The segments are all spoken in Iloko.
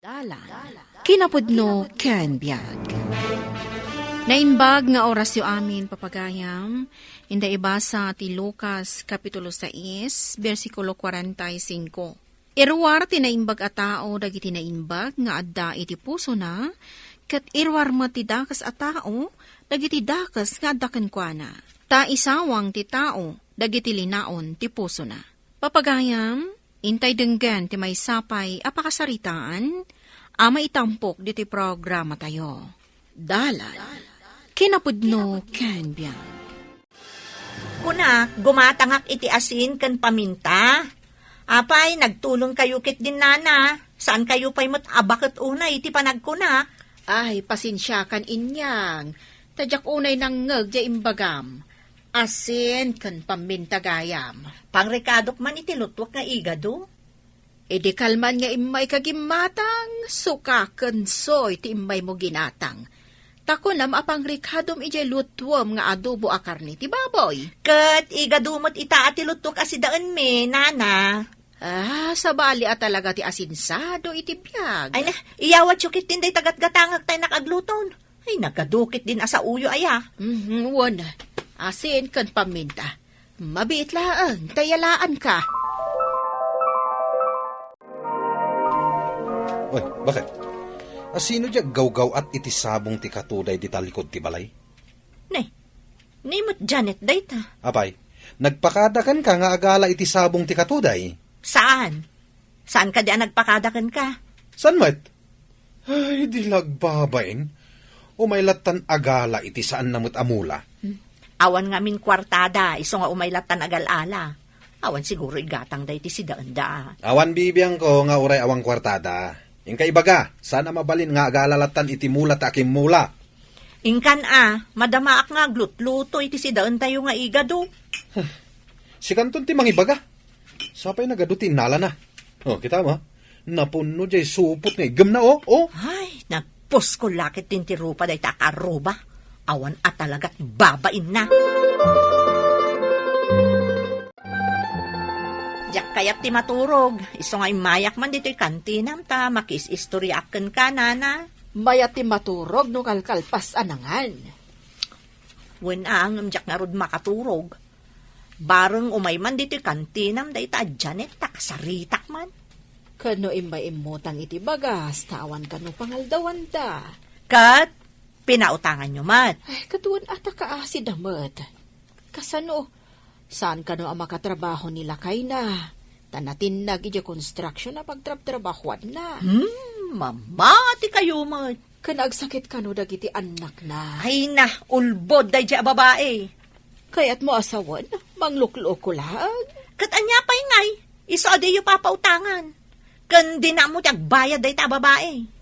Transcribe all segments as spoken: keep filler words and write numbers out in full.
Dalan, kinapudno ken biag. Naimbag nga orasyo amin, papagayam, inda ibasa ti Lucas, Kapitulo sais, bersikulo kuarenta y singko. Iruar ti naimbag a tao dagiti naimbag nga adda iti pusona, ket iruar met ti dakes a tao dagiti dakes nga adda kenkuana. Ta isawang ti tao dagiti linaon ti pusona. Papagayam, intay denggen ti maysa pay a pakasaritaan a maitampok ditoy programatayo. Dalan, kinapudno ken biag. Kunak, gumatangak iti asin ken paminta. Apay, nagtulongkayo ketdin, nana. Saankayo pay met a baket unay iti panagkunak. Ay, pasensiakan, inyang. Ta diak unay nangngeg diay imbagam. Asin ken paminta gayam. Pangrekadok man iti lutuek nga igado. Idi kalman nga immayka gimmatang, sukakensoy ti immaymo ginatang. Ta kunam a pangrekadom idiay lutuem nga adobo a karne ti baboy. Ket igado met ita a ti lutuek a sidaenmi, nana. Ah, sabali a talaga ti asinsado iti biag. Ay na, iyawatyo ketdin dayta gatgatangek ta innak agluton. Ay, nagadu ketdin a saoyo aya. Mhm, wen, asin ken paminta. Mabiit laeng, ta yalaanka. Oy, baket? Asino diay aggawgaw-at iti sabong ti katuday dita likod ti balay? Ne, ni met Janet dayta. Apay, nagpakada kenka nga agala iti sabong ti katuday? Saan? Saan kadi a nagpakada kenka? Saan met? Ay, di la agbabain. Umay lattan agala iti saanna met a mula. Hmm. Awan ngamin kuartada, isu nga umay lattan agal-ala. Awan siguro igatangda iti sidaenda. Awan bibiangko nga uray awan kuartada. Inka ibaga, saan a mabalin nga agala lattan iti mula ta akimmula. Inkan a, madamaak nga aglutluto iti sidaentayo nga igado. Sikanton ti mangibaga. Sapay nagadu ti innalana. O, kita mo? Napunno diay supot nga iggemna, o, o. Ay, nagpuskol la ketdin ti rupa dayta a karuba. Awan a talagat babainna. Diak kayat ti maturog. Isu nga immayak man ditoy kantinam ta makiis-istoriaak kenka, nana. Mayat ti maturog no kalkalpas a nangan. Wen a, ngem diak ngarud makaturog. Bareng umay man ditoy kantinam dayta a Janet ta kasaritak man. Ken no immay immutang iti bagas ta awan kano pangaldawanda. Ket pinautanganyo met. Ay, ket wen a ta kaasida met. Kasano? Saan kano a makatrabaho ni lakayna? Ta natinnag idiay construction a pagtrabtrabahoanna. Hmm, mamati kayo met. Ken agsakit kano dagiti annakna. Ay na, ulbod daydiay a babai. Kayatmo a sawen, manglukluko laeng. Ket ania pay ngay? Isu a diyo papautangan. Ken dinammo ti agbayad dayta a babai.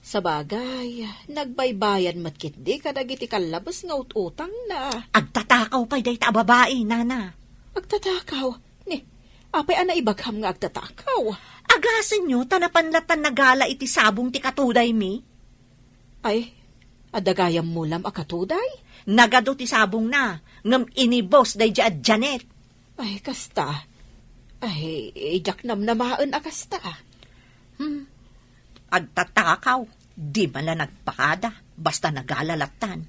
Sabagay, nagbaybayad met ketdi kadagiti kallabes nga ut-utangna. Agtatakaw pay dayta a babai, nana. Agtatakaw? Ni, apay a naibagam nga agtatakaw? Agasenyo ta napan latta nagala iti sabong ti katudaymi. Ay, adda gayam mulam a katuday? Nagadu ti sabongna, ngem inibus daydiay a Janet. Ay, kasta. Ay, diak namnamaen a kasta. Hmm. Agtatakaw, di man la nagpakada, basta nagala lattan.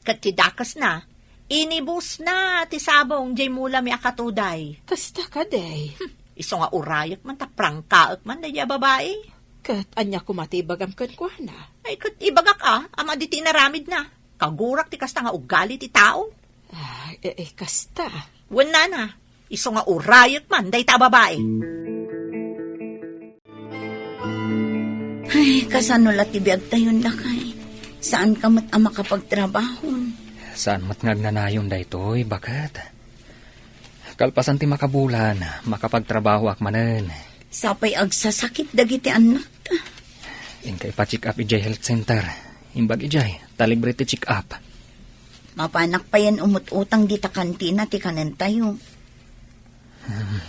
Ket ti dakesna, inibusna ti sabong diay mulami a katuday. Kasta kadi? Hmm, isu nga urayek man ta prangkaek man daydiay a babai. Ket ania koma ti ibagam kenkuana? Ay, ket ibagak a, a madi ti inaramidna. Kagurak ti kasta nga ugali ti tao. Ah, e, e, kasta. Wen nana, isu nga urayek man dayta a babai. Ay, kasano la ti biagtayon, lakay? Saan ka met a makapagtrabahon? Saan met nga agnanayon daytoy, baket? Kalpasan ti makabulan, makapagtrabahoak manen. Sapay agsasakit dagiti annakta. Inka ipa-check up idiay health center. Imbag idiay, ta libre ti check up. Mapanak payen umut-utang dita kantina ti kanentayo. Hmm.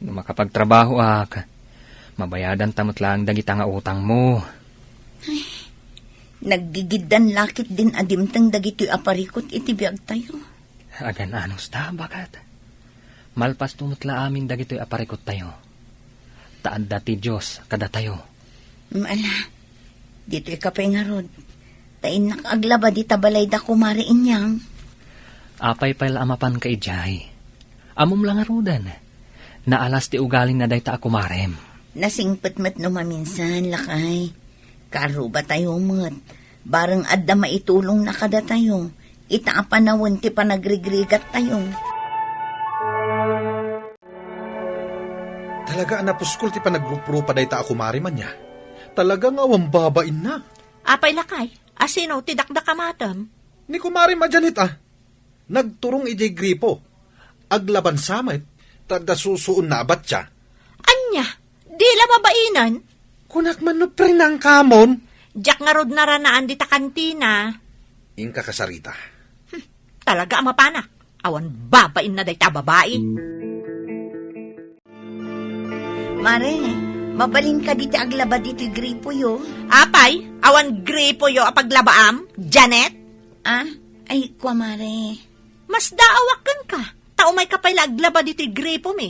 No makapagtrabahoak, mabayadanta met laeng dagita nga utangmo. Ay, naggigiddan la ketdin a dimteng dagitoy a parikut iti biagtayo. Agan-anos ta, baket? Malpasto met la amin dagitoy a parikuttayo. ta adda ti Dios kadatayo. Ala, ditoy ka pay ngarud. Ta innak aglaba dita balay da kumare Inyang. Apay pay la a mapanka idiay? Ammom la ngaruden, naalas ti ugalina dayta a kumarem. Nasingpet met no maminsan, lakay. Kaarrubatayo met. Bareng adda maitulongna kadatayo, ita a panawen ti panagrigrigattayo. Talaga a napuskol ti panagrup-rupa dayta a kumarem ania. Talaga nga awan babainna. Apay lakay, asino ti dakdakamatem? Ni kumarem a Janet a. Nagturong idiay gripo. Aglabansa met, ta adda susuonna a batsa. Ania? Di la babainen? Kunak man no prinangkamon? Diak ngarud naranaan dita kantina. Inka kasarita. Hmm, talaga a mapanak. Awan babainna dayta a babai. Mare, mabalinka dita aglaba ditoy gripoyo? Apay, awan gripoyo a paglabaam, Janet? Ah, ay, kua, mare. Masdaawak kenka, ta umayka pay la aglaba ditoy gripomi.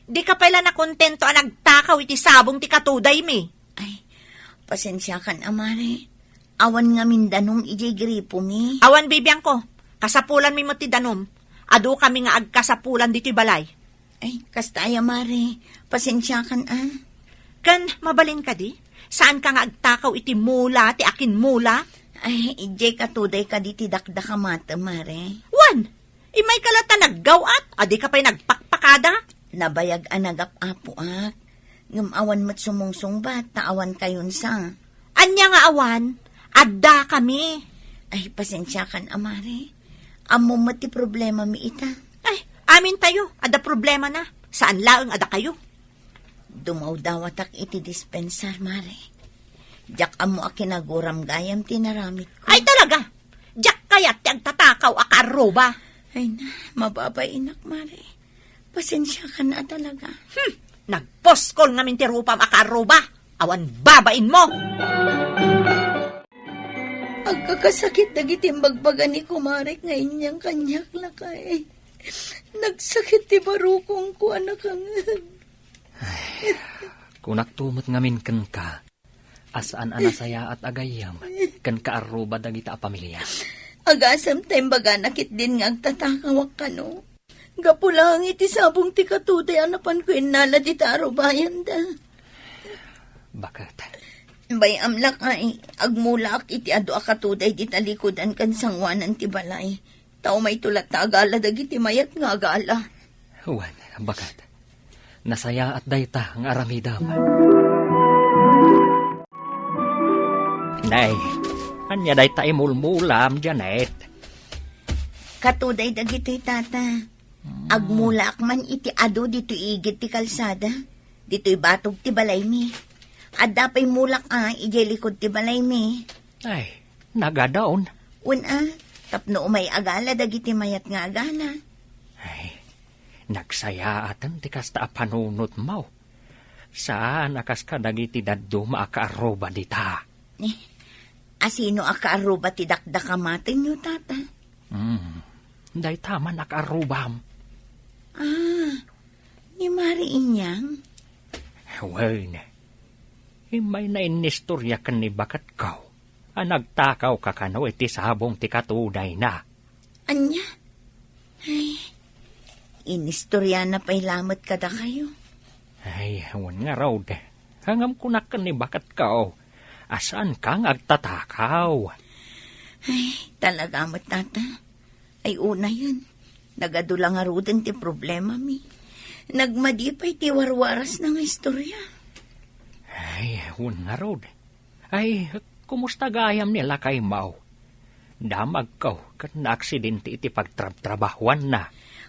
Dika pay la nakontento a nagtakaw iti sabong ti katudaymi. Ay, pasensiakan a, mare. Awan ngamin danum idiay gripomi. Awan bibiangko. Kasapulanmi met ti danum. Adu kami nga agkasapulan ditoy balay. Ay, kasta aya, mare. Pasensiakan a. Ken mabalin kadi? Saanka nga agtakaw iti mula ti akinmula? Ay, idiay katuday kadi ti dakdakamatem, mare. Wen, imayka latta naggaw-at, a dika pay nagpakpakada? Nabayag a nagap-apoak. Ngem awan met sumungsungbat, ta awan kayonsa. Ania nga awan? Adda kami. Ay, pasensiakan a, mare. Ammom met ti problemami ita. Ay, amintayo, adda problemana. Saan laeng a dakayo. Dumawdawatak iti dispensar, mare. Diak ammo a kinaguram gayam ti naramidko. Ay, talaga! Diak kayat ti agtatakaw a kaarruba. Ay na, mababainak, mare. Pasensiakan a talaga. Hmm, nagpuskol ngamin ti rupam a kaarruba. Awan babainmo! Agkakasakit dagiti imbagbaga ni kumarek nga inyang kaniak, lakay. Nagsakit ti barukongko a nakangngeg. Ay, kunakto met ngamin kenka, a saan a nasayaat a gayyem ken kaarruba dagita a pamilia. Agasem ta imbagana ketdin nga agtatakawak kano. Gapu laeng iti sabong ti katuday a napanko innala dita arubayanda. Baket. Bay-am lakay, agmulaak iti adu a katuday dita likudan ken sangoanan ti balay. Ta umayto latta agala dagiti mayat nga agala. Wen, baket. Nasayaat dayta nga aramidem. Nay, ania dayta imulmulam, Janet? Katuday dagitoy, tata. Hmm. Agmulaak man iti adu ditoy igid ti kalsada. Ditoy batog ti balaymi. Adda pay mulak a idiay likud ti balaymi. Ay, nagadaon. Wen a, tapno umay agala dagiti mayat nga agala. Ay, nagsayaaten ti kasta a panunotmo. Saan a kas kadagiti dadduma a kaarruba dita. Eh, asino a kaarruba ti dakdakamatenyo, tata? Hmm, dayta man a kaarrubam. Ah, ni Mari Inyang? Wen, immay na innistoria ken ni baketko a nagtakawka kano iti sabong ti katudayna. Ania? Ay, inistoriana pay lamet kadakayo. Ay, wen ngarud. Ngem kunak ken ni baketko a saanka nga agtatakaw. Ay, talaga met, tata. Ay, unayen, nagadu la ngaruden ti problemami. Nagmadi pay ti warwarasna nga istoria. Ay, wen ngarud. Ay, kumusta gayam ni lakaymo? Damagko ket naaksidente iti pagtrabtrabahuanna.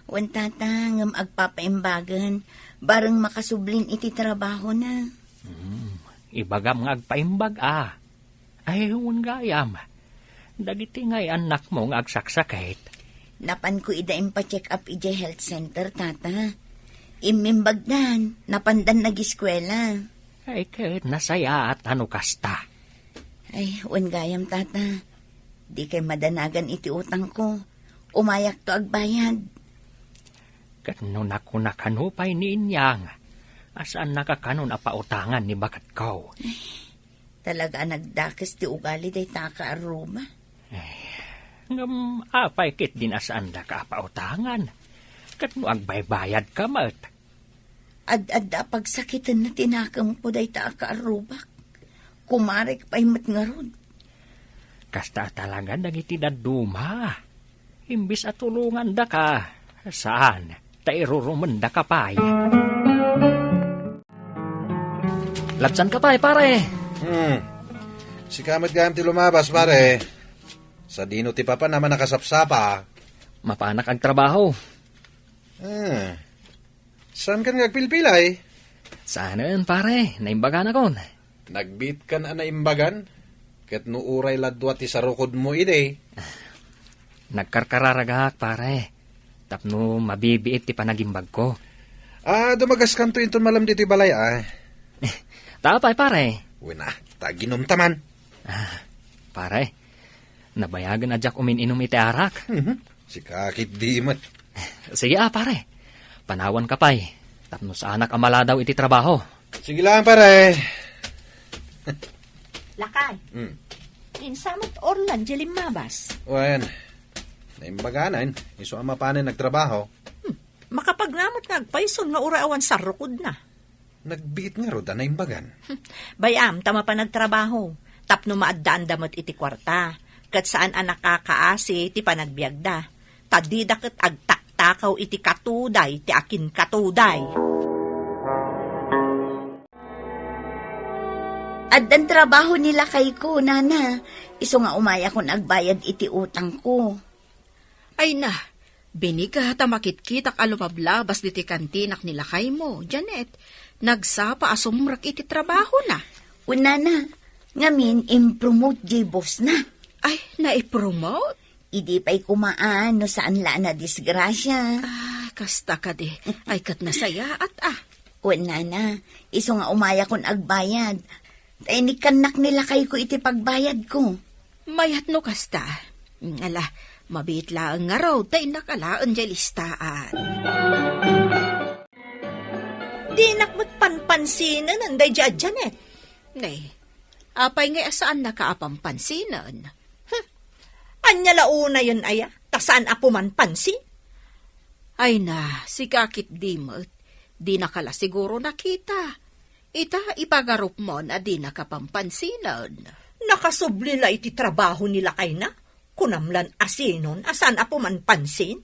Wen, tata, ngem agpapaimbagen, bareng makasublin iti trabahona. Hmm, ibagam nga agpaimbag a. Ay, wen gayam. Dagiti ngay-annakmo nga agsaksakit. Napanko ida impacheck up idiay health center, tata. Immimbagdan, napandan nagiskuela. Ay, ket nasayaat a no kasta. Ay, wen gayam, tata. Dikay madanagan iti utangko. Umayakto agbayad. Ket no nakuna kano pay ni Inyang, A saannaka kanon a pautangan ni baketko. Talaga a nagdakes ti ugali dayta a kaarruma. Ngem apay ketdin a saandaka a pautangan? Ket no agbaybayadka met? Ad-adda a pagsakitenna ti nakemko dayta a kaarrubak. Kumarek pay met ngarud. Kasta a talaga dagiti dadduma. Imbes a tulongandaka, saan, ta irurumendaka pay. Labsanka pay, pare. Hmm. Sika met gayam ti lumabas, pare. Sadino ti papan a manakasapsapa? Mapanak agtrabaho. Ah. Saankan nga agpilpilay? Saanen, pare. Naimbaganakon. Nagbiitkan a naimbagan? Ket no uray la dua ti sarukodmo idi? Nagkarkararagak, pare. Tapno mabibiit ti panagimbagko. Ah, dumagaskanto inton malem ditoy balay, ah. Ta apay, pare? Wen a, ta aginumta man. Ah, pare, nabayagen a diak umin-inum iti arak. Mhm. Sika ketdi met. Sige a, pare. Panawanka pay. Tapno saanak a maladaw iti trabaho. Sige lang, pare. Lakay. Hmm. Insa met Orlan, di limmabas? Wen, naimbaganan, isu a mapanen nagtrabaho. Hmm. Makapagnamet nga agpayson nga uray awan sarrukodna. Nagbiit ngarud a naimbagan. Bay-am ta mapan nagtrabaho, tapno maaddaanda met iti kuarta, ket saan a nakakaasi ti panagbiagda. Ta dida ket agtaktakaw iti katuday ti akinkatuday. Addan trabaho ni lakayko, nana. Isu nga umayakon agbayad iti utangko. Ay na, binigat a makitkitak a lumablabas diti kantinak ni lakaymo, Janet. Nagsapa a sumrek iti trabahona. Wen, nana, ngamin, impromote di bossna. Ay, naipromote? Idi pay kumaan no saan la a nadisgrasia. Ah, kasta kadi. Ay, ket nasayaat, ah. Wen, nana, isu nga umayakon agbayad. Ta inikkannak ni lakayko iti pagbayadko. Mayat no kasta. Ala, mabiit laeng ngarud ta innak alaen diay listaan. Dinak met panpansinen daydiay a Janet. Nay, apay ngay a saannaka a panpansinen? Hmm. Ania la unayen aya, ta saan a pumanpansin? Ay na, sika ketdi met. Dinaka la siguro nakita. Ita, ipagarupmon a dinaka panpansinen. Nakasubli la iti trabaho ni lakayna. Kunam lan a sinon a saan a pumanpansin?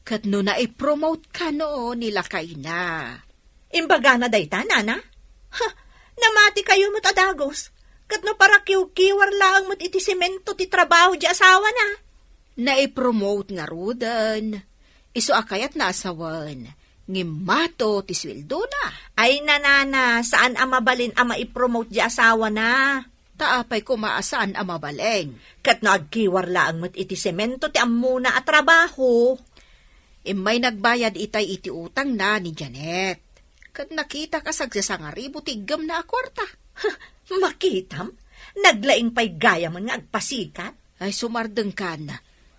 Ket no naipromote kano ni lakayna? Imbagana dayta, nana? Ha, namati kayo met a dagus. Ket no para kiwkiwar laeng met iti semento ti trabaho di asawana? Naipromote ngaruden. Isu a kayatna a sawen, ngem mato ti sueldona. Ay, nanana, saan a mabalin a maipromote di asawana. Ta apay koma a saan a mabalin? Ket no agkiwar laeng met iti semento ti ammona a trabaho. Immay nagbayad itay iti utangna ni Janet. Ket nakitak a sagsasangaribu ti iggemna a kuarta. Makitam? Naglaing pay gayamen nga agpasikat? Ay, sumardengkan.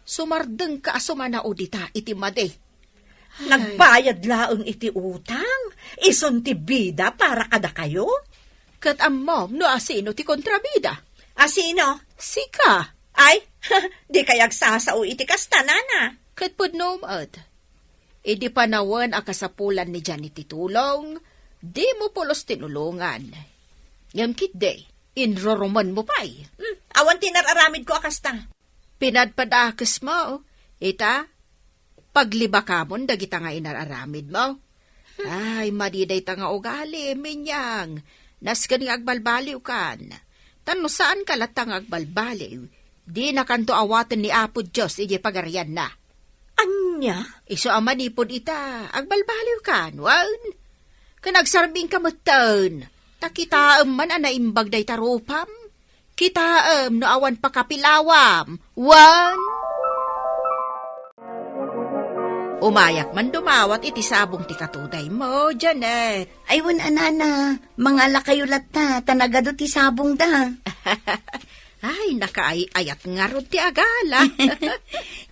Sumardengka a sumanaod ita iti madi. Ay. Nagbayad laeng iti utang. Isun ti bida para kadakayo? Ket ammom no asino ti kontrabida? Asino? Sika. Ay, di kay agsasao iti kasta, nana. Ket pudno met. Idi panawen a kasapulan ni Janet ti tulong, dimo pulos tinulongan. Ngem ketdi, inrurumenmo pay. Hmm, awan ti inar-aramidko a kasta. Pinadpadakesmo, ita, paglibakamon dagita nga inar-aramidmo. Ay, madi dayta nga ugali, Minyang. Nasken nga agbalbaliwkan. Ta no saanka latta nga agbalbaliw, dinakanto awaten ni Apo Dios idiay pagarianna. Ania? Isu a manipud ita, agbalbaliwkan, wen? Ken agsarbingka metten, ta kitaem man a naimbag dayta rupam. Kitaem no awan pakapilawam, wen? Umayak man dumawat iti sabong ti katudaymo, Janet. Ay, wen a, nana, mangalakayo latta, ta nagadu ti sabongda. Ay, nakaay-ayat ngarud ti agala.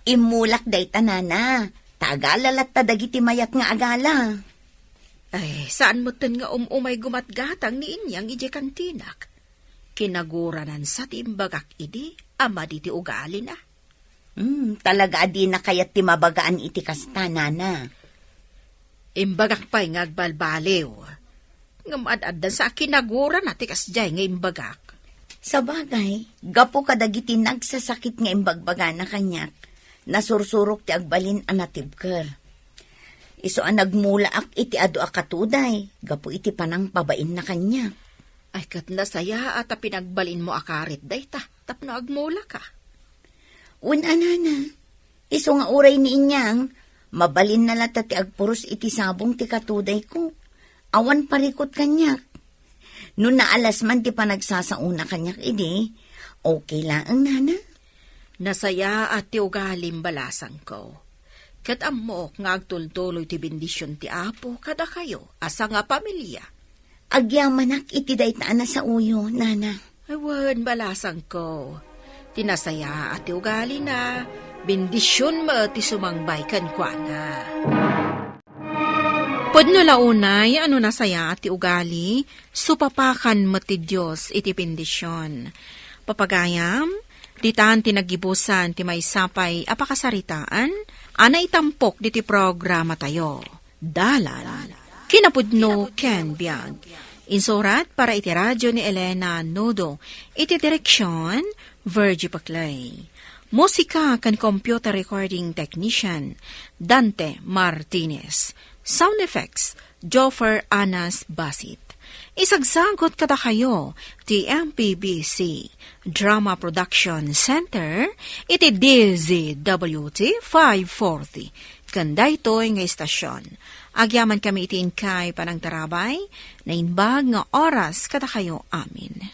Immulak dayta, nana, ta agala latta dagiti mayat nga agala. Ay, saan metten nga um-umay gumatgatang ni Inyang idiay kantinak. Kinaguranan sa ti imbagak idi a madi ti ugalina. Hmm, talaga a dina kayat ti mabagaan iti kasta, nana. Imbagak pay nga agbalbaliw. Ngem ad-addan sa a kinagurana ti kasdiay nga imbagak. Sabagay, gapu kadagiti nagsasakit nga imbagbagana kaniak, nasursurok ti agbalin a natibker. Isu a nagmulaak iti adu a katuday, gapu iti panangpabainna kaniak. Ay, ket nasayaat a pinagbalinmo a karit dayta tapno agmulaka. Wen a, nana, isu nga uray ni Inyang, mabalinna latta ti agpuros iti sabong ti katudayko. Awan parikut kaniak. No naalas man ti panagsasaona kaniak idi, okay laeng, nana. Nasayaat ti ugalim, balasangko. Ket ammok nga agtultuloy ti bendision ti Apo kadakayo a sangapamilia. Agyamanak iti dayta a nasaoyo, nana. Ay, wen, balasangko. Ti nasayaat ti ugalina, bendision met ti sumangbay kenkuana. Pudno la unay a no nasayaat ti ugali, supapakan met ti Dios iti bendision. Papagayam, ditan ti naggibusan ti maysa pay a pakasaritaan a naitampok diti programatayo. Dalan, kinapudno ken biag. Insurat para iti radio ni Elena Nudo, iti direksion, Virgie Paclay. Musika ken computer recording technician, Dante Martinez. Sound effects, Joffer Anas Basit. Isagsagot kadakayo ti M P B C Drama Production Center iti D Z W T five forty. Ken daytoy nga istasyon, agyamankami iti inkay panangtarabay, naimbag nga oras kadakayo amin.